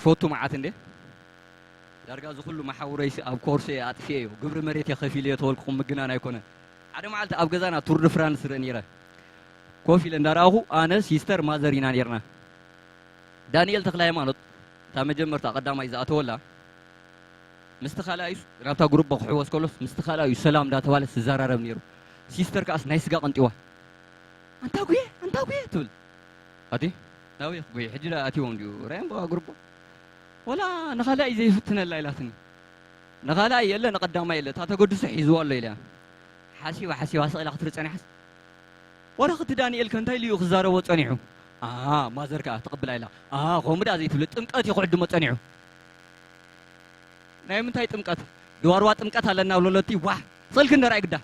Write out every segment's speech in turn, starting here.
ኮቱ መዓት እንዴ? ዳርጋ እዚ ኩሉ መሓውረይሲ ኣብ ኮርሶ እየ ኣጥፊኤዮ፣ ግብሪ መሬት እየ ከፊለዮ ተበልኩኹም ምግናን ኣይኮነን። ሓደ መዓልቲ ኣብ ገዛና ቱር ድ ፍራንስ ርኢ ነይረ። ኮፍ ኢለ እንዳረኣኹ ኣነ፣ ሲስተር፣ ማዘር ኢና ነይርና። ዳንኤል ተክለ ሃይማኖት እታ መጀመርታ ቀዳማይ ዝኣተወላ ምስቲ ካልኣይስ ናብታ ግሩባ ክሕወስ ከሎስ ምስቲ ካልኣዩ ሰላም እንዳተባለ ዝዘራረብ ነይሩ። ሲስተር ከኣስ ናይ ስጋ ቀንጢዋ፣ "ኣንታ ጉየ፣ ኣንታ ጉየ" ትብል። ኣቲ ናበይ ክጉየ? ሕጂ ደኣ ኣትዮም ድዩ? ራእዮም በቃ ግሩባ። ወላ ንኻልኣይ ዘይፍትነላ ኢላትኒ። ንኻልኣይ የለ፣ ንቐዳማይ የለ፣ እታ ተገድሶ ሒዝዋ ኣሎ ኢለያ። ሓሲባ ሓሲባ ስቕ ኢላ ክትርኢ ጸኒሓስ፣ "ዋላ ክቲ ዳንኤል ከ እንታይ ኢሉ እዩ ክዛረቦ ጸኒሑ?" "ኣ፣ ማዘር ከኣ ትቕብል ኣይላ። ኣ፣ ከምኡ ደኣ ዘይትብሊ፣ ጥምቀት እዩ ክዕድሞ ጸኒሑ።" "ናይ ምንታይ ጥምቀት? ድዋርዋ ጥምቀት ኣለና" ብለለቲ፣ ዋሕ! ስልኪ እንደ ራእይ ግዳ።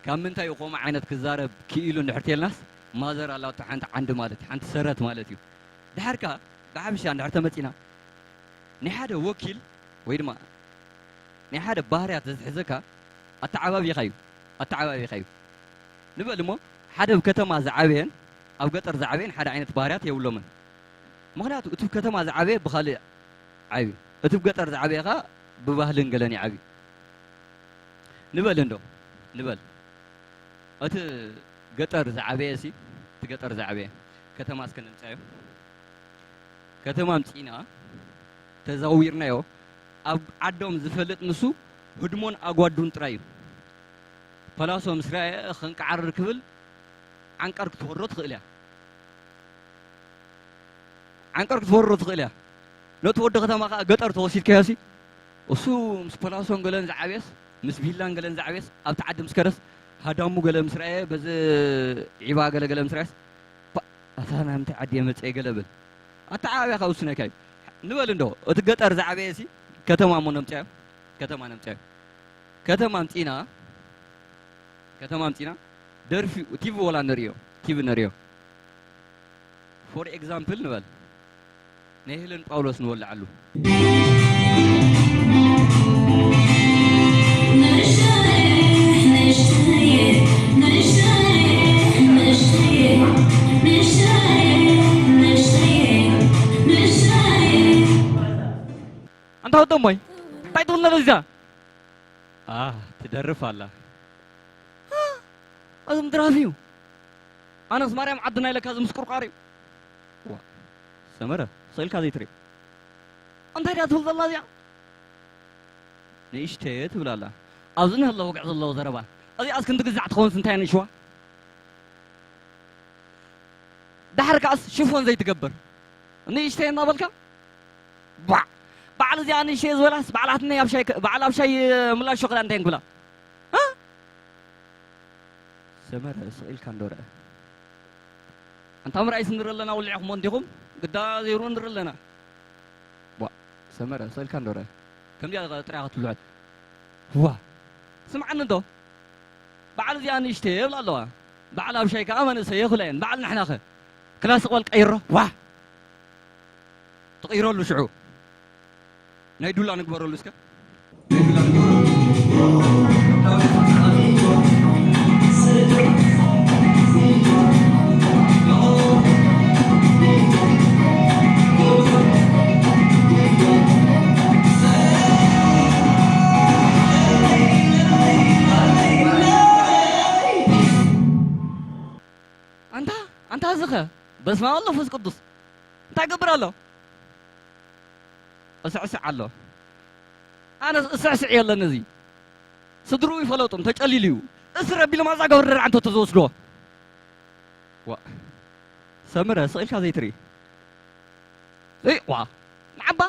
ካብ ምንታይ እዩ ከምኡ ዓይነት ክዛረብ ክኢሉ እንድሕር ተልናስ፣ ማዘር ኣላቶ ሓንቲ ዓንዲ ማለት፣ ሓንቲ ሰረት ማለት እዩ። ድሓር ከኣ ብሓበሻ እንድሕር ተመጺና፣ ናይ ሓደ ወኪል ወይ ድማ ናይ ሓደ ባህርያት ዘትሕዘካ ኣተዓባቢኻ እዩ፣ ኣተዓባቢኻ እዩ። ንበል እሞ፣ ሓደ ኣብ ከተማ ዝዓበየን ኣብ ገጠር ዝዓበየን ሓደ ዓይነት ባህርያት የብሎምን። ምኽንያቱ እቲ ኣብ ከተማ ዝዓበየ ብኻልእ ዓብዩ፣ እቲ ኣብ ገጠር ዝዓበየ ኸኣ ብባህልን ገለን ይዓብዩ። ንበል እንዶ፣ ንበል እቲ ገጠር ዝዓበየ ሲ፣ እቲ ገጠር ዝዓበየ፣ ከተማ እስከ ንምጻዮ። ከተማ ኣምጺእና ተዛዊርናዮ፣ ኣብ ዓዶም ዝፈልጥ ንሱ ህድሞን ኣጓዱን ጥራይ እዩ። ፓላሶ ምስ ረኣየ ከንቃዕርር ክብል ዓንቀር ክትወርዶ ትኽእል እያ። ዓንቀር ክትወርዶ ትኽእል እያ። ነቲ ወዲ ከተማ ከኣ ገጠር ተወሲድካዮ ሲ፣ እሱ ምስ ፓላሶን ገለን ዝዓብየስ፣ ምስ ቪላን ገለን ዝዓብየስ፣ ኣብቲ ዓዲ ምስ ከደስ፣ ሃዳሙ ገለ ምስ ረኣየ፣ በዚ ዒባ ገለ ገለ ምስ ረኣየስ፣ "ፓ፣ ኣታ ናይ ምንታይ ዓዲ እየ መጽየ?" ገለ ብል። ኣተዓባብያኻ ውስነካ እዩ። ንበል እንዶ፣ እቲ ገጠር ዝዓበየ ሲ፣ ከተማ እሞ ነምጽኣዮ። ከተማ ነምጽኣዮ። ከተማ ኣምጺና፣ ከተማ ኣምጺና፣ ደርፊ፣ ቲቪ ወላ ንርእዮ፣ ቲቪ ንርእዮ። ፎር ኤግዛምፕል ንበል፣ ናይ ሄለን ጳውሎስ ንወልዓሉ። ኣንታ ወዶሞይ፣ እንታይ ትብል ነበር እዚኣ? ኣህ፣ ትደርፍ ኣላ። ኣህ፣ እዚ ምድራፍ እዩ። ኣነስ ማርያም ዓድና ኢለካ፣ እዚ ምስቁርቋር እዩ። ዋ፣ ሰመረ፣ ስቕ ኢልካ ዘይትርኢ። እንታይ ድያ ትብል ዘላ እዚኣ? ንእሽተየ ትብል ኣላ። ኣብዚ ንህሎ ወግዒ ዘለዎ ዘረባ። እዚኣስ ክንዲ ግዛዕ ትኸውንስ እንታይ እያ ንእሽዋ? ደሓር ከኣስ ሽፎን ዘይትገብር። ንእሽተየ እናበልካ? ባዕ! በዓል እዚኣ ንእሽተየ ዝበላስ በዓል ኣትነይ ኣብ ሻይ ከ-፣ በዓል ኣብ ሻይ ምላሽ ሸኽላ እንታይ እንክብላ? እ? ሰመረ፣ ስቕ ኢልካ እንዶ ርኣ። ኣንታ ምርኣይስ ንርኢ ኣለና፣ ወሊዕኹሞ እንዲኹም? ግዳ ዘይርኡ ንርኢ ኣለና። ቧእ፣ ሰመረ፣ ስቕ ኢልካ እንዶ ርኣ። ከምዚኣ ጥራይ ክትብልዖት። ዋ፣ ስምዓኒ እንዶ። በዓል እዚኣ ንእሽተይ የብላ ኣለዋ። በዓል ኣብ ሻይ ከኣ መንእሰይ የኹላ እየን። በዓል ንሕናኸ? ክላስ በል ቀይሮ። ዋ! ትቕይረሉ ሽዑ። ናይ ዱላ ንግበረሉ እስከ። ኣንታ፣ ኣንታ እዚኸ? በስመ ኣብ ወመንፈስ ቅዱስ። እንታይ ይገብር ኣሎ? እስዕስዕ ኣሎ። ኣነስ እስዕስዕ የለን እዚ። ስድርኡ ይፈለጡን ተጨሊሉ እዩ። እስር ኣቢሎም ኣብዛ ገብረ ደርዓ እንተ ተዝወስድዎ። ዋ። ሰምረ፣ ስቕ ኢልካ ዘይትርኢ። እይ፣ ዋ። ንዓባ።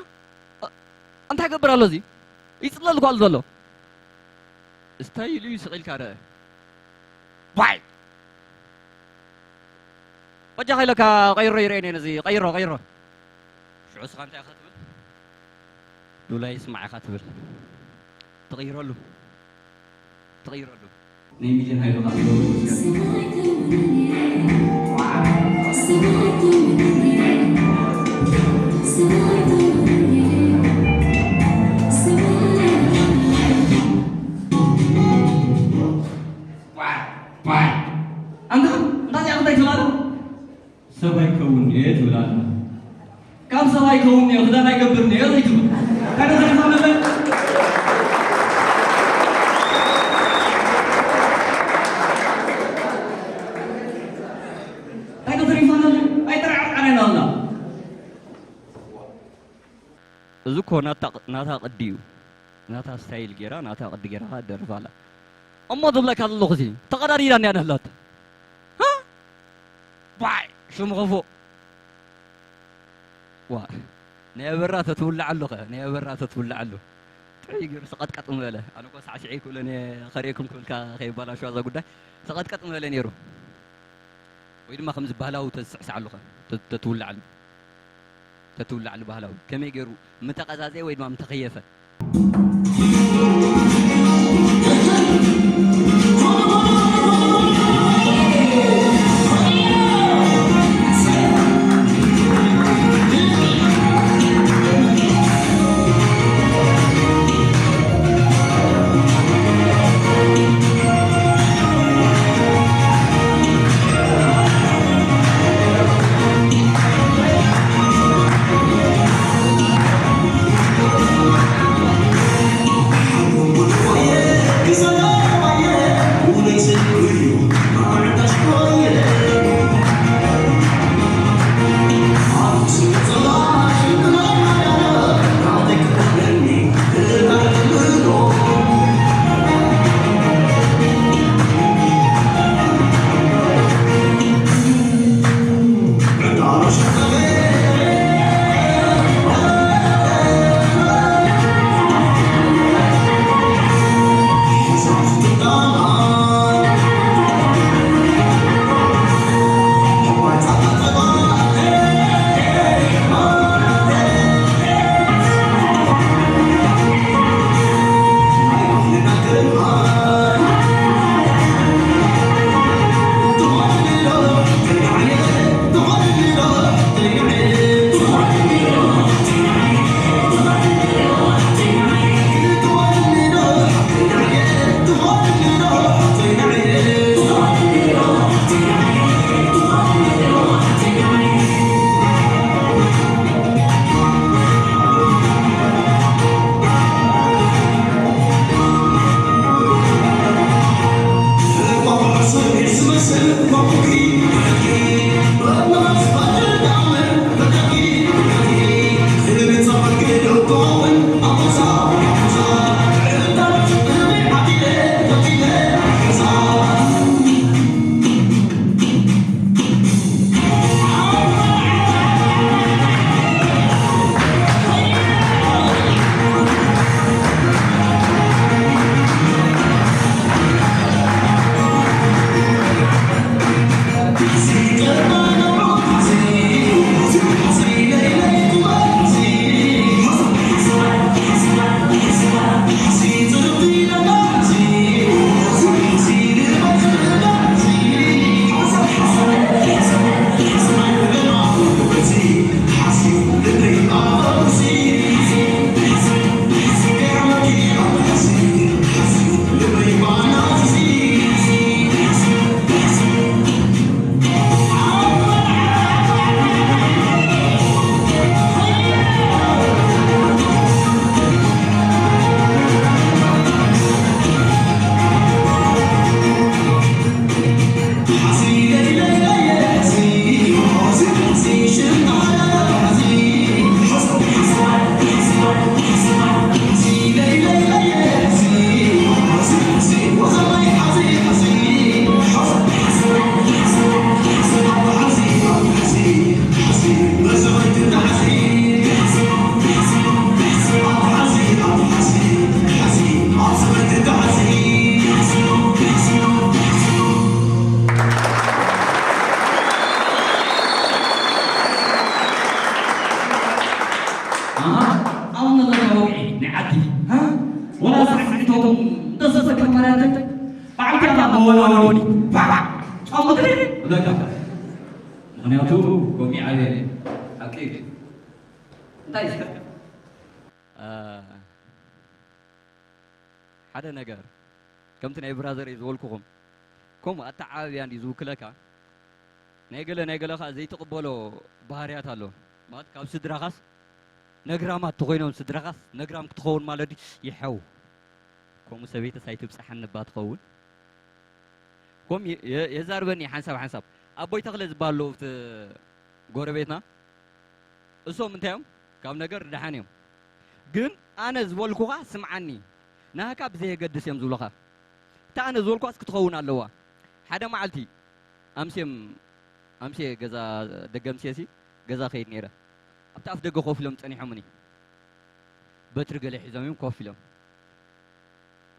እ-፣ እንታይ ይገብር ኣሎ እዚ? ይጽለል ጓል ዘሎ። እስታይ ኢሉ እዩ ስቕ ኢልካ ርአ። ዋይ! በጃኻ ኢለካ ቀይሮ ይርአየኒ ነዚ፣ ቀይሮ፣ ቀይሮ። ሽዑ እስኻ እንታይ ኢኻ ትብል? ሉላ ይስማዕ ኢኻ ትብል። ትቕይረሉ። ትቕይረሉ። ናይ ሚልዮን ሃይሉ ካብ ዋይ፣ ዋይ። ኣንታ ይላል። ካብ ሰብኣይ ከውን እኒኦ፣ ክዳን ኣይገብር እኒኦ፣ ዘይትብል። እንታይ ዶ ተሪፋ ነበር? እንታይ ዶ ተሪፋ ነበር? ኣይጠርዓርዓረን ኣላ። እዚ እኮ ናታ ናታ ቅዲ እዩ። ናታ ስታይል ጌራ፣ ናታ ቅዲ ጌራ ከኣ ደርፋ ኣላ። እሞ ዝብለካ ዘለኹ እዚ ተቐዳዲዳ እንድያ ነህላት። ሃ? ባይ፣ ሽም ኸፎ። ዋ፣ ናይ ኣበራ ተትውልዓሉ ኸ፣ ናይ ኣበራ ተትውልዓሉ። ጥዑይ ገይሩ ሰቐጥቀጥ ምበለ። ኣነ እኮ ሳዕስዒ ክብለኒ ከርእየኩም ክብልካ ከይባላሸዋ እዛ ጉዳይ። ሰቐጥቀጥ ምበለ ነይሩ። ወይ ድማ ከምዚ ባህላዊ ተዝስዕስዓሉ ኸ፣ ተ-፣ ተትውልዓሉ። ተትውልዓሉ ባህላዊ። ከመይ ገይሩ ምተቐዛዘየ ወይ ድማ ምተኸየፈ? ኣሃ፣ ኣብ መድረኽ ወግዒ ናይ ዓዲ፣ ሃ? ወላ ሳዕስዒቶም ደሰሰ ከማርያተይ፣ ብዓልቲ ኣታ መወላወሊ፣ ባዕ! ጫሙ ትሪ! እብለካ። ምኽንያቱ ወግዒ ዓብየ ሓቂ እዩ። እንታይ እስከ? እ፣ ሓደ ነገር፣ ከምቲ ናይ ብራዘረይ ዝበልኩኹም፣ ከምኡ ኣተዓባብያ እንድዩ ዝውክለካ። ናይ ገለ ናይ ገለ ኸዓ ዘይትቕበሎ ባህርያት ኣሎ። ማለት ካብ ስድራኻስ ነግራማት ተኾይኖም ስድራኻስ ነግራም ክትኸውን ማለት ድዩ? ይሐው። ከምኡ ሰበይተስ ኣይትብጽሓኒ እባ ትኸውን። ከም የ-፣ የ-፣ የዛርበኒ ሓንሳብ ሓንሳብ። ኣቦይ ተኽለ ዝበሃሉ እቲ ጎረቤትና፣ እሶም እንታይ እዮም? ካብ ነገር ደሓን እዮም። ግን ኣነ ዝበልኩኻ ስምዓኒ። ናህካ ብዘየገድስ እዮም ዝብሉኻ። እታ ኣነ ዝበልኳስ ክትኸውን ኣለዋ። ሓደ መዓልቲ ኣምስዮም፣ ኣምስየ ገዛ ደገ ኣምስየሲ ገዛ ከይድ ነይረ። ኣብቲ ኣፍ ደገ ኮፍ ኢሎም ጸኒሖምኒ። በትሪ ገለ ሒዞም እዮም ኮፍ ኢሎም።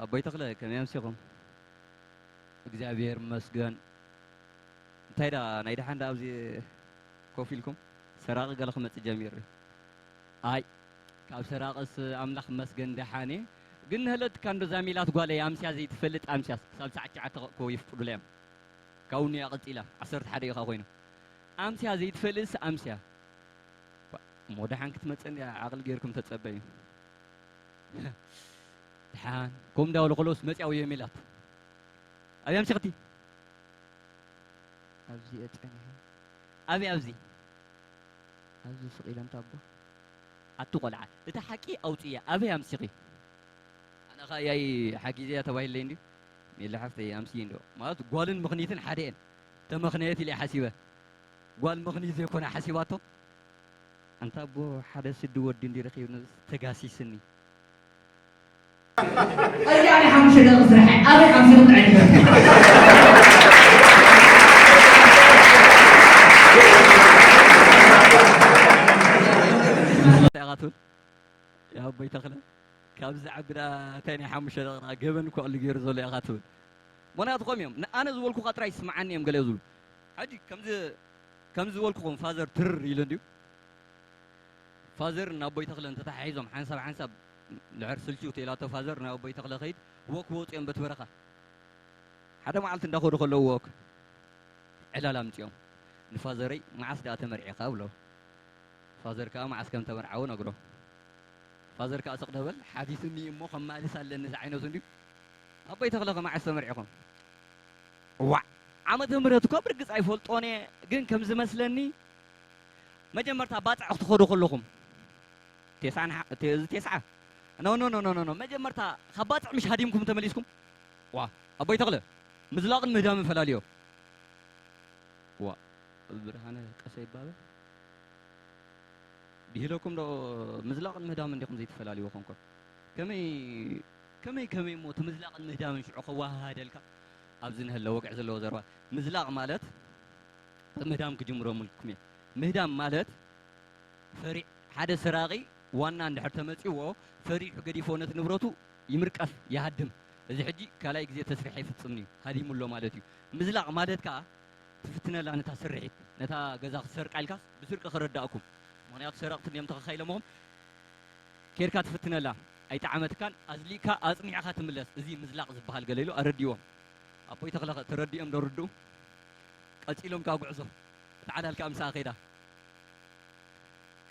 ኣቦይ ተኽለ ከመይ ኣምሲኹም? እግዚኣብሔር ይመስገን። እንታይ ደኣ ናይ ደሓን ደኣ ኣብዚ ኮፍ ኢልኩም? ሰራቒ ገለ ክመጽእ ጀሚሩ እዩ። ኣይ ካብ ሰራቕስ ኣምላኽ ይመስገን ደሓን እየ። ግን ንህለትካ እንዶ ዛሚላት ጓለይ ኣምስያ ዘይትፈልጥ ኣምስያስ ክሳብ ሰዓት ትሽዓተ እኮ ይፍቅዱላ እዮም። ካብኡ ንያ ቀጺላ ዓሰርተ ሓደ ኢኻ ኮይኑ። ኣምስያ ዘይትፈልጥስ ኣምስያ። እሞ ደሓን ክትመጽእ እንድያ ዓቕሊ ጌርኩም ተጸበዩ። ደሓን፣ ከምኡ እንዳበሉ ከለውስ መጺኣ ውየ ሜላት። ኣብያ ኣምሲኽቲ? ኣብዚ እየ ጸኒሐ። ኣበይ ኣብዚ? ኣብዚ ስቕ ኢለ እንተ ኣቦ። ኣቲ ቆልዓ፣ እቲ ሓቂ ኣውጽእያ፣ ኣበይ ኣምሲኺ? ኣነ ኸኣ ያይ ሓጊዘያ ተባሂለይ እንድዩ። ሜላ ሓፍተይ ኣምስዪ እንዶ። ማለት ጓልን ምኽኒትን ሓደ እየን። ተመኽነየት ኢለ እየ ሓሲበ። ጓል ምኽኒት ዘይኮነ ሓሲባቶ። ኣንታ ኣቦ ሓደ ስዲ ወዲ እንዲ ረኺብኒ ተጋሲስኒ። እዚኣ ናይ ሓሙሽተ ደቂቕ ስራሕ እያ። ኣበይ ኣምሲኹም ጥዕይ ትበል? ኢኻ ትብል? ያ ኣቦይ ተኽለ፣ ካብዚ ዓቢ ደኣ እንታይ ናይ ሓሙሽተ ደቂቕ ደኣ ገበን እኮ ኣሉ ገይሩ ዘሎ ኢኻ ትብል። ምኽንያቱ ከምኡ እዮም። ን-፣ ኣነ ዝበልኩኻ ጥራይ ይስምዓኒ እዮም ገለ ዝብሉ። ሕጂ ከምዚ፣ ከምዚ ዝበልኩኹም ፋዘር ትርር ኢሉ እንድዩ። ፋዘር ንኣቦይ ተኽለ እንተተሓሒዞም ሓንሳብ ሓንሳብ ድሕር ስልችው ተኢላቶ ፋዘር ናብ ኣቦይ ተኽለ ከይድ ወክ ወፁ እዮም በቲ በረኻ። ሓደ መዓልቲ እንዳኸዱ ከለዉ ወክ ዕላል ኣምጺኦም ንፋዘረይ፣ "መዓስ ደኣ ተመርዒኻ?" ብሎ። ፋዘር ከኣ መዓስ ከም ተመርዓወ ነግሮ። ፋዘር ከኣ ስቕ ደበል፣ ሓቲቱኒ እሞ ከማልስ ኣለኒ ዝዓይነቱ እንድዩ። ኣቦይ ተኽለ ከ መዓስ ተመርዒኹም? እዋዕ፣ ዓመተ ምህረት እኮ ብርግጽ ኣይፈልጦን እየ፣ ግን ከም ዝመስለኒ መጀመርታ ባጽዕ ክትኸዱ ከለኹም፣ ቴስዓን ሓ-፣ ቴ-፣ እዚ ቴስዓ? ኖ፣ ኖ፣ ኖ፣ ኖ፣ ኖ፣ ኖ። መጀመርታ ካብ ባጽዕ ምሽ ሃዲምኩም ተመሊስኩም? ዋ፣ ኣቦይ ተኽለ፣ ምዝላቕን ምህዳምን ፈላልዮ። ዋ፣ ብርሃነ ቀሰ ይባበ። ድሂለኩም ዶ ምዝላቕን ምህዳምን እንዲኹም ዘይትፈላልይዎ ኮንኩም? ከመይ፣ ከመይ፣ ከመይ እሞ እቲ ምዝላቕን ምህዳምን ሽዑ ከወሃሃደልካ? ኣብዚ ንህለ ወግዒ ዘለዎ ዘረባ። ምዝላቕ ማለት ብምህዳም ክጅምረምልኩም እየ። ምህዳም ማለት ፈሪዕ፣ ሓደ ሰራቒ ዋና እንድሕር ተመጺዎ፣ ፈሪሑ ገዲፎ ነቲ ንብረቱ ይምርቀፍ፣ ይሃድም። እዚ ሕጂ ካልኣይ ግዜ ተስሪሕ ኣይፍጽምን እዩ፣ ሃዲሙ ኣሎ ማለት እዩ። ምዝላቕ ማለት ከኣ ትፍትነላ ነታ ስርሒት፣ ነታ ገዛ ክትሰርቃ ኢልካስ ብስርቂ ክረዳእኩም። ምኽንያቱ ሰረቕቲ እንድዮም ተኸኻኢሎምኹም። ኬድካ ትፍትነላ፣ ኣይጠዓመትካን፣ ኣዝሊእካ ኣጽኒዕካ ትምለስ። እዚ ምዝላቕ ዝበሃል ገለ ኢሉ ኣረዲእዎም። ኣቦይ ተኽለ ከ ተረዲኦም ዶ ርድኡ? ቀጺሎም ከኣ ጉዕዞ። እታ ዓላል ከኣ ምሳኣ ከይዳ።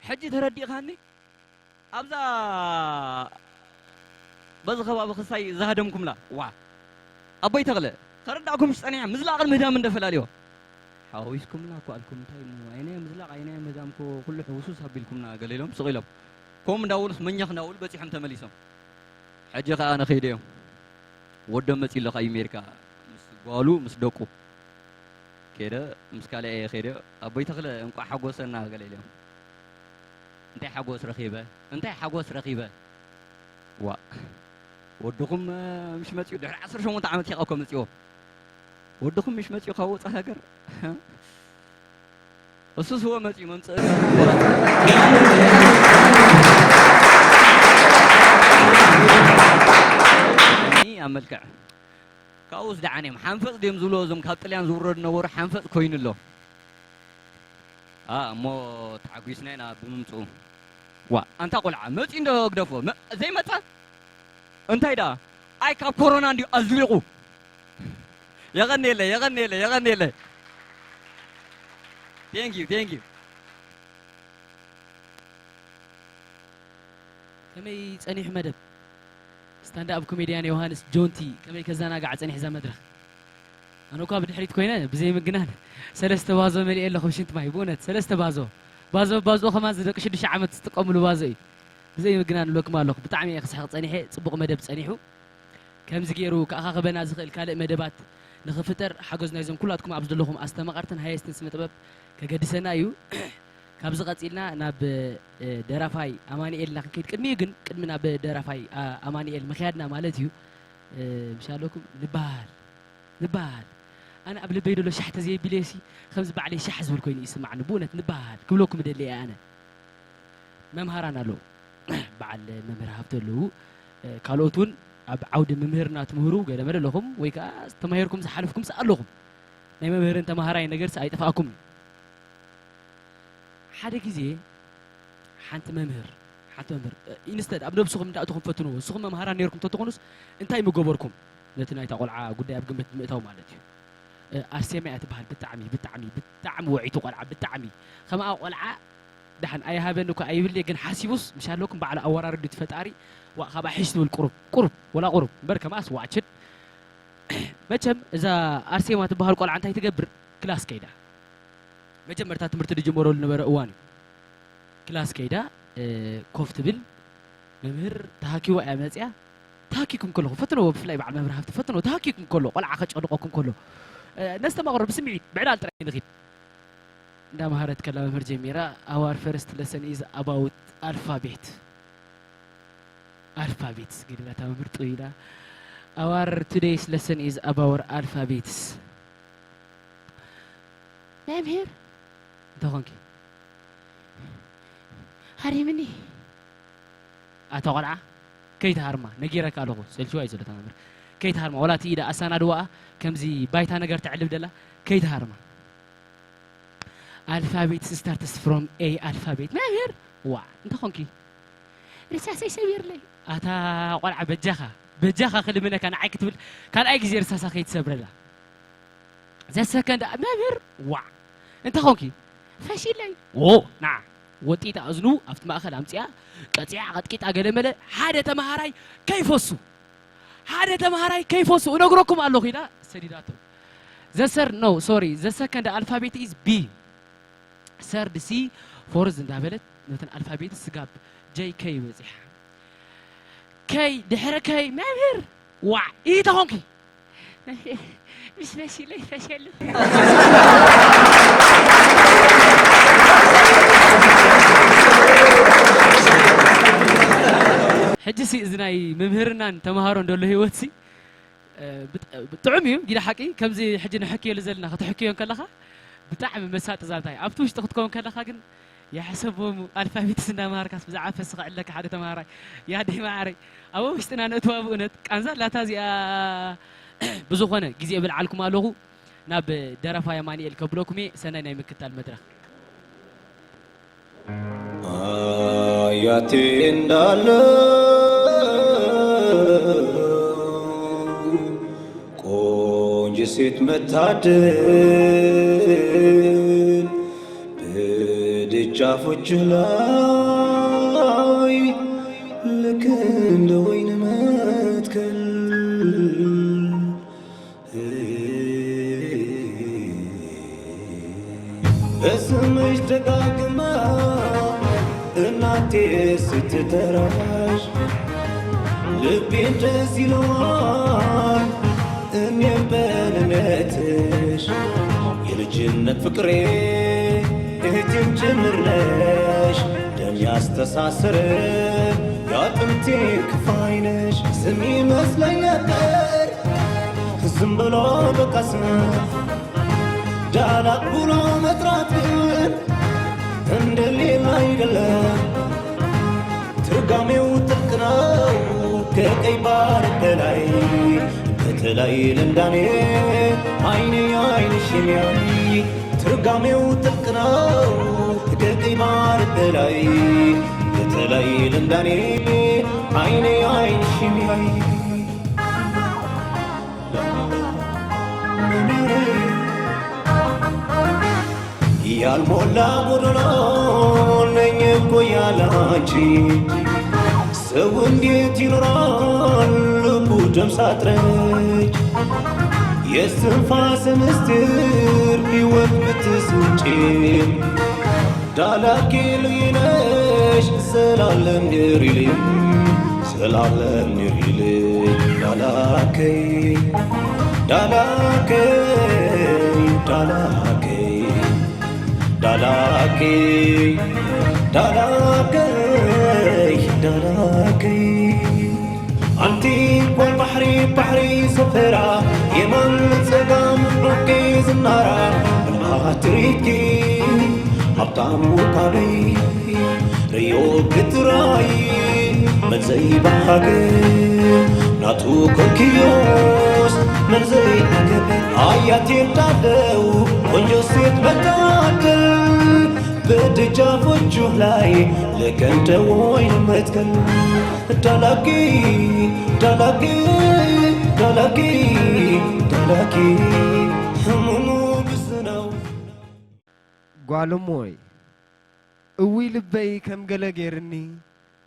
ሕጂ ተረዲእኻኒ? ኣብዛ በዚ ከባቢ ክሳይ ዝሃደምኩምላ። ዋ። ኣቦይ ተኽለ፣ ከረዳእኩምሽ ጸኒሐ፣ ምዝላቕን ምህዳምን እንደ ፈላልዮ። ሓዊስኩምና እኮ ኣልኩም፣ እንታይ እሞ፣ ኣይናይ ምዝላቕ፣ ኣይናይ ምህዳም እኮ ኩሉ ሕውሱስ ኣቢልኩምና፣ ገለ ኢሎም ስቕ ኢሎም። ከምኡ እንዳበሉስ መኛኽ እንዳበሉ በጺሖም ተመሊሶም። ሕጂ ከኣ ኣነ ከይደ እዮም። ወዶም መጺኡ ኣሎ ካብ ኣሜሪካ፣ ምስ ጓሉ፣ ምስ ደቁ። ከይደ፣ ምስ ካልእ እየ ከይደ፣ ኣቦይ ተኽለ፣ እንቋዕ ሓጎሰና፣ ገለ ኢሎም። እንታይ ሓጎስ ረኺበ? እንታይ ሓጎስ ረኺበ? ዋእ! ወድኹም፣ እ፣ ምሽ መጺኡ፣ ድሕሪ ዓሰርተ ሸሞንተ ዓመት ኢኻ እኮ መጺዎ። ወድኹም ምሽ መጺኡ ካብ ወጻኢ ሃገር? እሱስ እወ መጺኡ፣ መምጽእ ኣብ መልክዕ። ካብኡስ ደሓን እዮም። ሓንፈጽ ድዮም ዝብልዎ እዞም ካብ ጥልያን ዝውረዱ ነበሩ፣ ሓንፈጽ ኮይኑ ኣሎ። ኣ፣ እሞ ተሓጒስና ኢና ብምምጽኡ። ዋ፣ ኣንታ ቆልዓ፣ መጺኡ እንዶ ግደፎ። መ-፣ ዘይመጸ? እንታይ ደኣ? ኣይ፣ ካብ ኮሮና እንድዩ ኣዝሊቑ። የቐንየለይ፣ የቐንየለይ፣ የቐንየለይ። Thank you, thank you። ከመይ ጸኒሑ መደብ? ስታንድ ኣፕ ኮሜድያን ዮሃንስ ጆንቲ ከመይ ከዘናግዓ ጸኒሑ እዛ መድረኽ? ኣነ እኳ ብድሕሪት ኮይነ ብዘይ ምግናን ሰለስተ ባዞ መሊኤ ኣለኹ ብሽንቲ ማይ። ብእውነት ሰለስተ ባዞ፣ ባዞ ባዞ ከማን ዝደቂ ሽዱሽተ ዓመት ዝጥቀምሉ ባዞ እዩ። ብዘይ ምግናን እብለኩም ኣለኹ፣ ብጣዕሚ እየ ክስሕቕ ጸኒሐ። ጽቡቕ መደብ ጸኒሑ፣ ከምዚ ገይሩ ክኣኻኽበና ዝኽእል ካልእ መደባት ንኽፍጠር ሓገዝ ናይዞም ኩላትኩም ኣብ ዘለኹም ኣስተማቐርትን ሃየስትን ስነ ጥበብ ከገድሰና እዩ። ካብዚ ቀጺልና ናብ ደራፋይ ኣማኒኤል ኢና ክንከይድ። ቅድሚኡ ግን ቅድሚ ናብ ደራፋይ ኣማኒኤል ምኽያድና ማለት እዩ፣ ምሻለኩም ንበሃል ንበሃል ኣነ ኣብ ልበይ ደሎ ሻሕ ተዘየቢለሲ ከምዚ ባዕለይ ሻሕ ዝብል ኮይኑ ይስማዕኒ። ብእውነት ንበሃል ክብለኩም እደሊ እየ ኣነ። መምሃራን ኣለዉ። በዓል መምህር ሃብተ ኣለዉ። ካልኦት እውን ኣብ ዓውዲ ምምህርና ትምህሩ ገለ መለ ኣለኹም ወይ ከዓ ተማሂርኩም ዝሓለፍኩም ኣለኹም። ናይ መምህርን ተማሃራይ ነገርስ ኣይጠፍኣኩም። ሓደ ግዜ ሓንቲ መምህር ሓንቲ መምህር ኢንስተድ ኣብ ነብስኹም እንዳእትኹም ፈትንዎ። ንስኹም መምሃራን ነርኩም ተትኾኑስ እንታይ ምገበርኩም? ነቲ ናይታ ቆልዓ ጉዳይ ኣብ ግምት ብምእታው ማለት እዩ። ኣርሴማ እያ ትበሃል። ብጣዕሚ ብጣዕሚ ብጣዕሚ ወዒቱ ቆልዓ ብጣዕሚ ከምኣ ቆልዓ ደሓን ኣይሃበኒ እኳ ኣይብል ግን ሓሲቡስ ምሻለኩም ባዕሉ ኣወራርዱ እቲ ፈጣሪ ዋእ ካብኣ ሕሽ ትብል ቁሩብ ቁሩብ ወላ ቁሩብ እምበር ከማስ ዋዕችድ። መቸም እዛ ኣርሴማ ትበሃል ቆልዓ እንታይ ትገብር? ክላስ ከይዳ መጀመርታ ትምህርቲ ዝጀመረሉ ነበረ እዋን እዩ። ክላስ ከይዳ ኮፍ ትብል መምህር ተሃኪዋ እያ መፅያ። ተሃኪኩም ከለኹ ፈትነዎ ብፍላይ በዓል መምህር ሃብቲ ፈትነዎ ተሃኪኩም ከሎ ቆልዓ ከጨንቆኩም ከሎ ነስተማቕሮ ብስምዒት ብዕላል ጥራይ ንኺድ እንዳምሃረት ከላ መምህር ጀሚራ our first lesson is about alphabet alphabets ግድላታ መምህር ጥው ኢላ our today's lesson is about alphabets መምህር እንተኾንኪ ሃሪምኒ ኣታ ቆልዓ ከይትሃርማ ነጊረካ ኣለኹ ሰልችዋ እዩ ዘሎ ተመምህር ከይትሃርማ ወላ እቲ ኢዳ ኣሳናድዋኣ ከምዚ ባይታ ነገር ተዕልብ ደላ ከይትሃርማ alphabet starts from a alphabet መምህር ዋዕ እንተኾንኪ ርሳሰይ ሰቢርለይ ኣታ ቆልዓ በጃኻ በጃኻ ክልምነካ ንዓይ ክትብል ካልኣይ ግዜ ርሳሳ ከይትሰብረላ ዘሰከንድ መምህር ዋዕ እንታይ ኾንኪ ፈሺለይ ዎ ና ወጢጣ እዝኑ ኣብቲ ማእኸል ኣምፅኣ ቀፂዓ ቀጥቂጣ ገለመለ ሓደ ተምሃራይ ከይፈሱ ሓደ ተምሃራይ ከይፈሱ እነግረኩም ኣለኹ ኢላ ሰዲዳቶ ዘሰር no sorry ዘሰከንድ ኣልፋቤት is B third C fourth እንዳበለት ነተን ኣልፋቤት ስጋብ J K በፂሓ ከይ ድሕሪ ከይ መምህር ዋዕ ኢተኾንኪ ምስ መሲለይ ፈሸሉ ሕጂ ሲ እዚ ናይ መምህርናን ተምሃሮን ደሎ ህይወት ሲ ጥዑም እዩ ጊዳ ሓቂ ከምዚ ሕጂ ንሕክየሉ ዘለና ክትሕክዮ ከለኻ ብጣዕሚ መሳጢ ዛንታ እዩ ኣብቲ ውሽጢ ክትከውን ከለኻ ግን የሕሰቦም ኣልፋቤትስ እንዳምሃርካስ ብዛዕባ ፈሲ ክዕለካ ሓደ ተምሃራይ ያደይ ማዕረይ ኣብ ውሽጥና ነእትዋ ብእውነት ቃንዛ ኣላታ እዚኣ ብዝኾነ ግዜ ብልዓልኩም ኣለኹ ናብ ደረፋይ ኣማኒኤል ከብለኩም እየ ሰናይ ናይ ምክታል መድረኽ አያቴ እንዳለ ቆንጆ ሴት መታደል በደጃፎችህ ላይ ልክ እንደ ወይን መትከል በስምሽ ደጋግማ እናቴ ስትጠራሽ ልቤን ደስ ይለዋል እኔም በልነትሽ የልጅነት ፍቅሬ እህቴም ጭምር ነሽ ደም ያስተሳሰረ ያጥንቴ ክፋይ ነሽ ስም ይመስለኝ ነበር ዝም ብሎ በቃ ስም ዳላቅ ብሎ መጥራት ግን እንደሌላ አይደለም። ትርጓሜው ጥልቅ ነው ከቀይ ባህር በላይ በተለይ ለንዳኔ አይኔ አይንሽ የሚያይ ትርጓሜው ጥልቅ ነው ከቀይ ባህር በላይ በተለይ ለንዳኔ አይኔ አይንሽ የሚያይ ያልሞላ ጎዶሎ ነኝ እኮ ያላንቺ ሰው እንዴት ይኖራል ልቡ ደም ሳጥረች የስትንፋስ ምስጢር ሕይወት ምትስንጭ ዳላኪ ልይነሽ ዘላለም ንሪሊ ዘላለም ንሪሊ ዳላከይ ዳላከይ ዳላከይ ዳላከይ ዳላከይ ዳላከይ ኣንቲ ጓል ባሕሪ ባሕሪ ሰፈራ የማን ጸጋም ዑቂ ዝናራ ብልኣት ትርኢትኪ ሃብታም ውቃበይ ርእዮ ክትራይ መዘይ በሃገ ናቱ ኮንኪዮስ መዘይ ዓገበ ኣያት እንዳለው ቆንጆ ሴት መታደል በደጃፎቹ ላይ ለከንደ ወይን መትከል ዳላኪ ዳላኪ ዳላኪ ዳላኪ ህሙሙ ብስነው ጓለሞይ እውይ ልበይ ከም ገለ ገይርኒ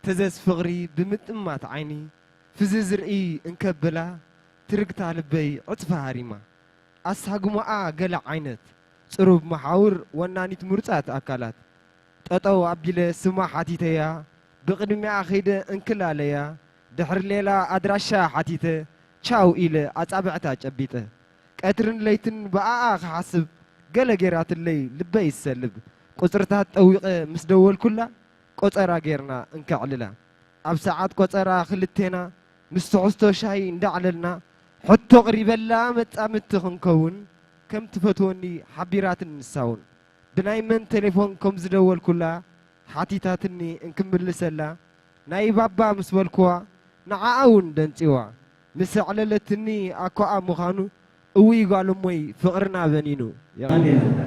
ተዘዝ ፍቕሪ ብምጥማት ዓይኒ ፍዝዝ ርእይ እንከብላ ትርግታ ልበይ ዕጽፊ ሃሪማ ኣሳጉማኣ ገለ ዓይነት ጽሩብ መሓውር ወናኒት ምሩጻት ኣካላት ጠጠው ኣቢለ ስማ ሓቲተያ ብቕድሚኣ ኸይደ እንክላለያ ድሕሪ ሌላ ኣድራሻ ሓቲተ ቻው ኢለ ኣጻብዕታ ጨቢጠ ቀትርን ለይትን ብኣኣ ክሓስብ ገለ ጌራትለይ ልበይ ይሰልብ ቁጽርታት ጠዊቐ ምስ ደወልኩላ ቆጸራ ጌርና እንከዕልላ ኣብ ሰዓት ቆጸራ ክልቴና ምስ ትሕዝቶ ሻሂ እንዳዕለልና ሕቶ ኣቕሪበላ መጻምድቲ ክንከውን ከም ትፈትወኒ ሓቢራትኒ ንሳውን ብናይ መን ቴሌፎን ከም ዝደወልኩላ ሓቲታትኒ እንክምልሰላ ናይ ባባ ምስ በልኩዋ ንዓኣ እውን ደንጺዋ ምስ ኣዕለለትኒ ኣኮኣ ምዃኑ እውይ ጓል እሞይ ፍቕርና በኒኑ የቐንየልና።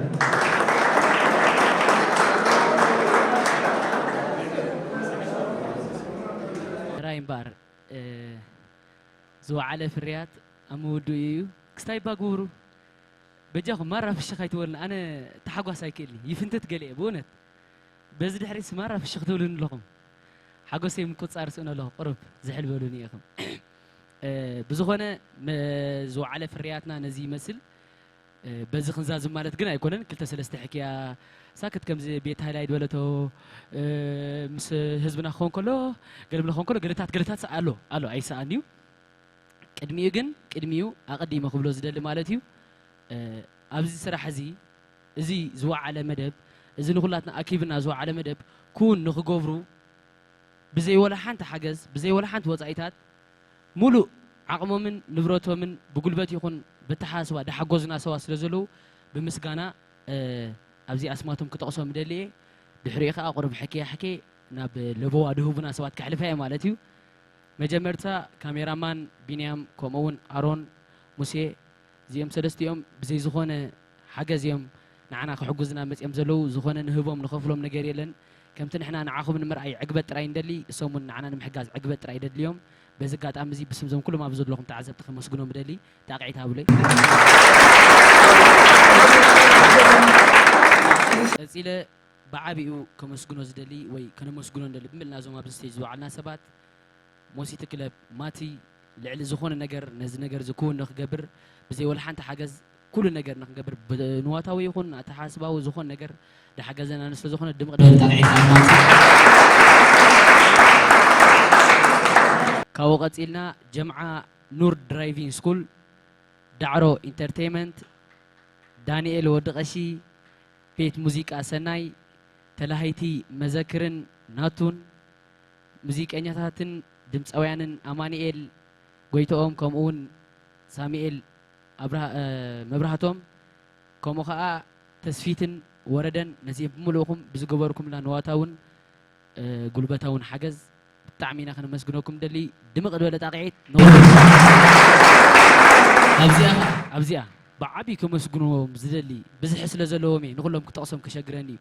ጥራይ እምበኣር ዝወዓለ ፍርያት ኣብ ምውድኡ እዩ። ክስታይ እባ ግበሩ በጃኹም ማራ ፍሽኽ ኣይትበሉኒ ኣነ ተሓጓስ ኣይክእልኒ ይፍንትት ገለ እየ ብእውነት በዚ ድሕሪትስ ማራ ፍሽኽ ትብሉኒ ኣለኹም ሓጎሰይ ምቁጽጻር ስእኖ ኣለኹ ቁሩብ ዝሕል በሉኒ ኢኹም ብዝኾነ ዝወዓለ ፍርያትና ነዚ ይመስል በዚ ክንዛዝም ማለት ግን ኣይኮነን ክልተ ሰለስተ ሕክያ ሳክት ከምዚ ቤት ሃይላይ ዝበለቶ ምስ ህዝብና ክኸውን ከሎ ገለብለ ክኸውን ከሎ ገለታት ገለታት ኣሎ ኣሎ ኣይሰኣን እዩ ቅድሚኡ ግን ቅድሚኡ ኣቐዲመ ክብሎ ዝደሊ ማለት እዩ ኣብዚ ስራሕ እዚ እዚ ዝወዓለ መደብ እዚ ንኹላትና ኣኪብና ዝወዓለ መደብ ክውን ንኽገብሩ ብዘይ ወላ ሓንቲ ሓገዝ ብዘይ ወላ ሓንቲ ወፃኢታት ሙሉእ ዓቕሞምን ንብረቶምን ብጉልበት ይኹን በተሓሳስባ ደሓገዙና ሰባት ስለ ዘለዉ ብምስጋና ኣብዚ ኣስማቶም ክጠቕሶም እደሊ እየ ድሕሪኡ ከዓ ቁሩብ ሕክያ ሕኬ ናብ ለበዋ ድህቡና ሰባት ከሕልፋ እየ ማለት እዩ መጀመርታ ካሜራማን ቢንያም ከምኡ እውን ኣሮን ሙሴ እዚኦም ሰለስቲኦም ብዘይ ዝኾነ ሓገዝ እዮም ንዓና ክሕጉዝና መፅኦም ዘለዉ ዝኾነ ንህቦም ንኸፍሎም ነገር የለን ከምቲ ንሕና ንዓኹም ንምርኣይ ዕግበት ጥራይ ንደሊ እሶም እውን ንዓና ንምሕጋዝ ዕግበት ጥራይ ደድልዮም በዚ ኣጋጣሚ እዚ ብስም ዞም ኩሎም ኣብዚ ዘለኹም ተዓዘብቲ ከመስግኖም እደሊ ጣቕዒት ሃብለይ ቀፂለ ብዓቢኡ ከመስግኖ ዝደሊ ወይ ከነመስግኖ ንደሊ ብምልና እዞም ኣብዚ ስቴጅ ዝወዓልና ሰባት ሞሲቲ ክለብ ማቲ ልዕሊ ዝኾነ ነገር ነዚ ነገር እዚ ክውን ንክገብር ብዘይ ወላ ሓንቲ ሓገዝ ኩሉ ነገር ንክንገብር ብንዋታዊ ይኹን ኣተሓስባዊ ዝኾን ነገር ዳሓገዘና ንስለ ዝኾነ ድምቕ ድብል ጣቕዒት ኣብ ማቲ ካብኡ ቀፂልና ጀምዓ ኑር ድራይቪንግ ስኩል ዳዕሮ ኢንተርቴይመንት ዳንኤል ወዲ ቀሺ ቤት ሙዚቃ ሰናይ ተላሃይቲ መዘክርን ናቱን ሙዚቀኛታትን ድምፃውያንን ኣማኒኤል ጎይትኦም ከምኡ እውን ሳሚኤል ኣብርሃ- እ፣ መብራህቶም ከምኡ ከዓ ተስፊትን ወረደን ነዚኦም ብምልእኹም ብዝገበርኩምልና ንዋታውን እ፣ ጉልበታውን ሓገዝ ብጣዕሚ ኢና ከነመስግነኩም ደሊ ድምቕ ዝበለ ጣቕዒት ንወረድ ኣብዚኣ ኣብዚኣ ብዓብዩ ከመስግኖም ዝደሊ ብዝሒ ስለ ዘለዎም እየ ንኩሎም ክጠቕሶም ከሸግረኒ እዩ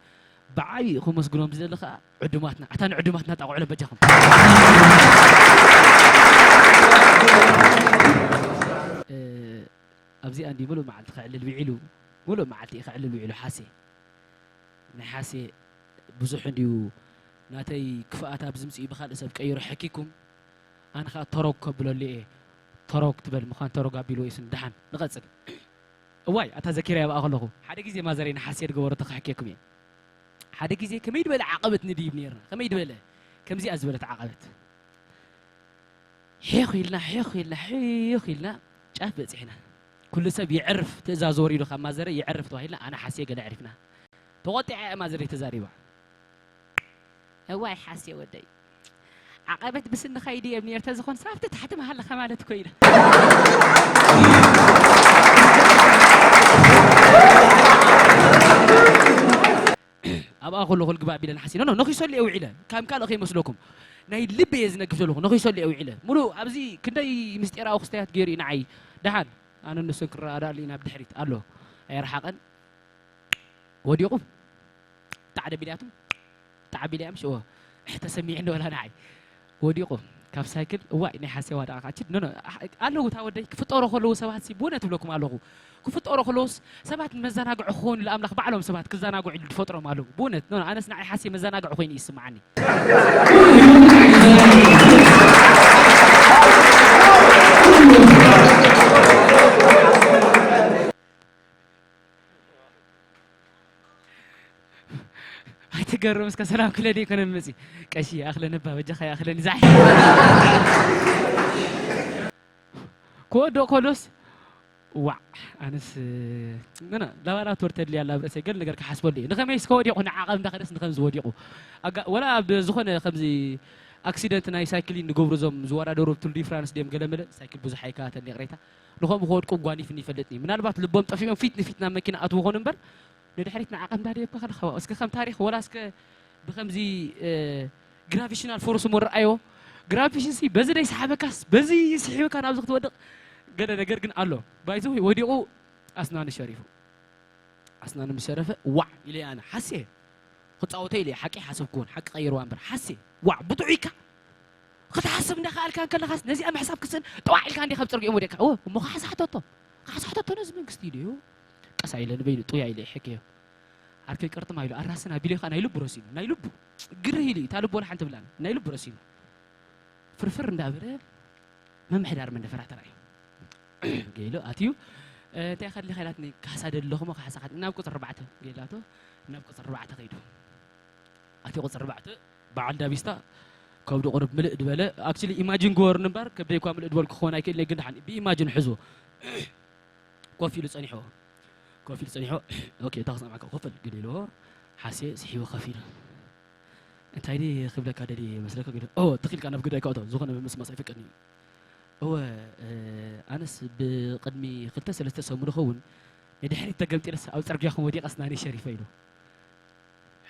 ብዓብዩ ከመስግኖም ዝደሊ ከዓ ዕዱማትና ኣታ ንዕዱማትና ጣቕዑሎ በጃኹም ኣብዚኣ እንዲ ሙሉእ መዓልቲ ከዕልል ውዒሉ ሙሉእ መዓልቲ እዩ ከዕልል ውዒሉ ሓሴ ናይ ሓሴ ብዙሕ እንድዩ ናተይ ክፍኣት ኣብዚ ምፅኡ ብካልእ ሰብ ቀይሩ ሕኪኩም ኣነ ከዓ ተረግ ከብለሉ እየ ተሮ ክትበል ምዃን ተሮ ጋቢሉ ወይስን ደሓን ንቐጽል። እዋይ ኣታ ዘኪራ ይብኣ ከለኹ ሓደ ግዜ ማዘረይ ንሓሴ ድገበሮ ተኽሕኬኩም እየ። ሓደ ግዜ ከመይ ድበለ ዓቐበት ንድይብ ነርና ከመይ ድበለ ከምዚኣ ዝበለት ዓቐበት። ሒኽ ኢልና ሒኽ ኢልና ሒኽ ኢልና ጫፍ በጺሕና። ኩሉ ሰብ ይዕርፍ ትእዛዝ ወሪዱ ካብ ማዘረ ይዕርፍ ተባሂልና ኣነ ሓሴ ገለ ዕሪፍና። ተቖጢዐ እያ ማዘረይ ተዛሪባ። እዋይ ሓሴ ወደይ ዓቐበት ብስኒ ኸይዲ የብኒ እርተ ዝኾን ሳብቲ ታሕቲ መሃለኸ ማለት እኮ ኢለ ኣብኣ ከለኹ ልግባእ ቢለ ንሓሲ ኖ ኖ ነኺሰሉ እየ ውዒለ። ከም ካልእ ከይመስለኩም ናይ ልቢ እየ ዝነግፍ ዘለኹ። ነኺሰሉ እየ ውዒለ። ሙሉእ ኣብዚ ክንደይ ምስጢራዊ ክስተያት ገይሩ እዩ ንዓይ። ደሓን ኣነ ንሱን ክረዳዳኣሉ ኢና ብድሕሪት ኣሎ። ኣየርሓቐን። ወዲቑ ጣዕደ ቢልያቱ ጣዕ ቢልያ ምሽ እዎ ተሰሚዕኒ ወላ ንዓይ ወዲቑ ካብ ሳይክል። እዋይ ናይ ሓሴዋ ደኣ ካችድ ኖ ኖ ኣለዉ እታ ወደይ ክፍጠሩ ከለዉ ሰባት ሲ ብእውነት እብለኩም ኣለኹ። ክፍጠሩ ከለዉስ ሰባት መዘናግዒ ክኾኑ ኢሉ ኣምላኽ ባዕሎም ሰባት ክዘናግዑ ኢሉ ዝፈጥሮም ኣለዉ። ብእውነት ኖ ኣነስ ንዓይ ሓሴ መዘናግዒ ኮይኑ ይስምዓኒ። ኣይትገርም እስከ ሰላም ክለኒ ይኮነን መፂ ቀሺ ኣኽለኒ እባ በጃኻ ይኣኽለኒ ዛሕ ክወድቕ ከሎስ ዋዕ ኣነስ ገና ላባላቶር ተድልያ ኣላ ኣብ ርእሰይ ገለ ነገር ክሓስበሉ እየ። ንኸመይ እስከ ወዲቑ ንዓቐብ እንዳኸደስ ንኸምዚ ወዲቑ ኣጋ- ወላ ኣብ ዝኾነ ከምዚ ኣክሲደንት ናይ ሳይክሊን ንገብሩ እዞም ዝወዳደሩ ቱር ዲ ፍራንስ ድዮም ገለመለ ሳይክል ብዙሕ ኣይከታተልን ይቕሬታ ንኸምኡ ክወድቁ ጓኒፍኒ ይፈልጥኒ ምናልባት ልቦም ጠፊኦም ፊት ንፊት ናብ መኪና ኣትዉ ኾኑ እምበር ንድሕሪት ንዓቐብ እንዳደየብካ ከለኻ እስከ ከም ታሪኽ ወላ እስከ ብኸምዚ ግራቪሽናል ፎርስ እሞ ረኣዮ ግራቪሽን ሲ በዚ ደይ ሰሓበካስ በዚ ስሒብካ ናብዚ ክትወድቕ ገለ ነገር ግን ኣሎ ባይዘ ወዲቑ ኣስናኑ ሸሪፉ ኣስናኑ ምስ ሸረፈ ዋዕ ኢለ ኣነ ሓስየ ክፃወተ ኢለ ሓቂ ሓሰብኩዎን ሓቂ ቀይርዋ እምበር ሓስየ ዋዕ ብጥዑይካ ክትሓስብ እንዳኸኣልካ እንከለኻስ ነዚኣ ምሕሳብ ክስን ጠዋዕ ኢልካ እንዲ ካብ ፅርግኦም ወዲቕካ እሞ ካሓሳሕተቶ ካሓሳሕተቶ ነዚ መንግስቲ ኢሉ እዩ ቀሳ ኢለ ንበይኑ ጥውያ ኢለ ይሕከዮ ዓርከይ ቅርጥማ ኢሉ ኣራስን ኣቢሉ ከዓ ናይ ልቡ ረሲኑ ናይ ልቡ ግርህ ኢሉ እዩ እታ ልቡ ወላ ሓንቲ ብላን ናይ ልቡ ረሲኑ ፍርፍር እንዳበለ ምምሕዳር መንደፈራ ተራእዩ ገይሉ ኣትዩ እንታይ ከድሊ ከይላትኒ ካሕሳ ደለኹሞ ካሕሳ ካብ ናብ ቁፅሪ ኣርባዕተ ገይላቶ ናብ ቁፅሪ ኣርባዕተ ከይዱ ኣትዩ ቁፅሪ ኣርባዕተ በዓል ዳቢስታ ከብዱ ቁርብ ምልእ ድበለ ኣክቹሊ ኢማጂን ግበሩኒ እምበር ከብደይ እኳ ምልእ ድበልኩ ክኾን ኣይክእል ግን ድሓን ብኢማጂን ሕዙ ኮፍ ኢሉ ጸኒሑ ኮፍ ኢሉ ጸኒሑ ኦኬ እታ ክሰምዓካ ኮፍ በል ግደ ኢልዎ ሓሴ ስሒቡ ከፍ ኢሉ እንታይ ድየ ክብለካ ደልየ መስለካ ግደ ኦ ትኺልካ ናብ ግዳይ ካውቶ ዝኾነ ምምስማስ ኣይፈቀድን እዩ እወ ኣነስ ብቕድሚ ክልተ ሰለስተ ሰሙን ኸውን ንድሕሪት ተገምጢለስ ኣብ ጽርግያኹም ወዲቐስ ናኒ ሸሪፈ ኢሉ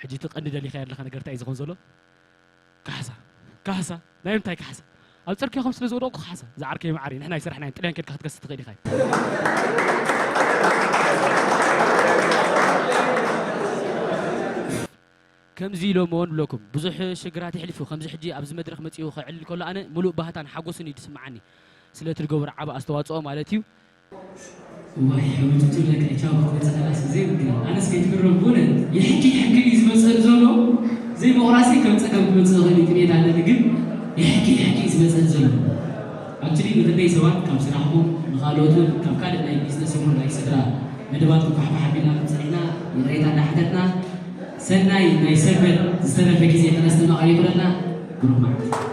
ሕጂ እቲ ቀንዲ ደሊኻዮ ኣለኻ ነገር እንታይ እዩ ዝኾን ዘሎ ካሕሳ ካሕሳ ናይ ምንታይ ካሕሳ ኣብ ጽርግያኹም ስለ ዝወደቕኩ ካሕሳ ዝዓርከይ መዓሪ ንሕና ይስራሕና ጥልያን ከድካ ክትከስ ትኽእል ኢኻ ከምዚ ኢሎምዎ ንብለኩም ብዙሕ ሽግራት የሕሊፉ ከምዚ ሕጂ ኣብዚ መድረኽ መጺኡ ከዕልል ከሎ ኣነ ሙሉእ ባህታን ሓጎስን እዩ ዝስምዓኒ ስለ እቲ ዝገብሮ ዓቢ ኣስተዋጽኦ ማለት እዩ እዋይ ሕውትቱ ለካ ቻው ክመፅእ ከላስ ዘይብግን ኣነስ ከይትግረም ብእውነት የሕኪ የሕኪ እዩ ዝመፅእ ዘሎ ዘይምቑራሰይ ከም ፀገም ክመፅእ ይኽእል እዩ ጥሜት ኣለኒ ግን የሕኪ የሕኪ እዩ ዝመፅእ ዘሎ ኣክቹሊ ንክንደይ ሰባት ካብ ስራሕኩም ንካልኦትን ካብ ካልእ ናይ ቢዝነስ ይኹን ናይ ስድራ መደባትኩም ፋሕፋሕ ኣቢልና ክፀኒሕና ይቕሬታ እንዳሓተትና ሰናይ ናይ ሰንበት ዝተረፈ ግዜ ከነስተማቐር ይኽእለና ብሩክ መዓልቲ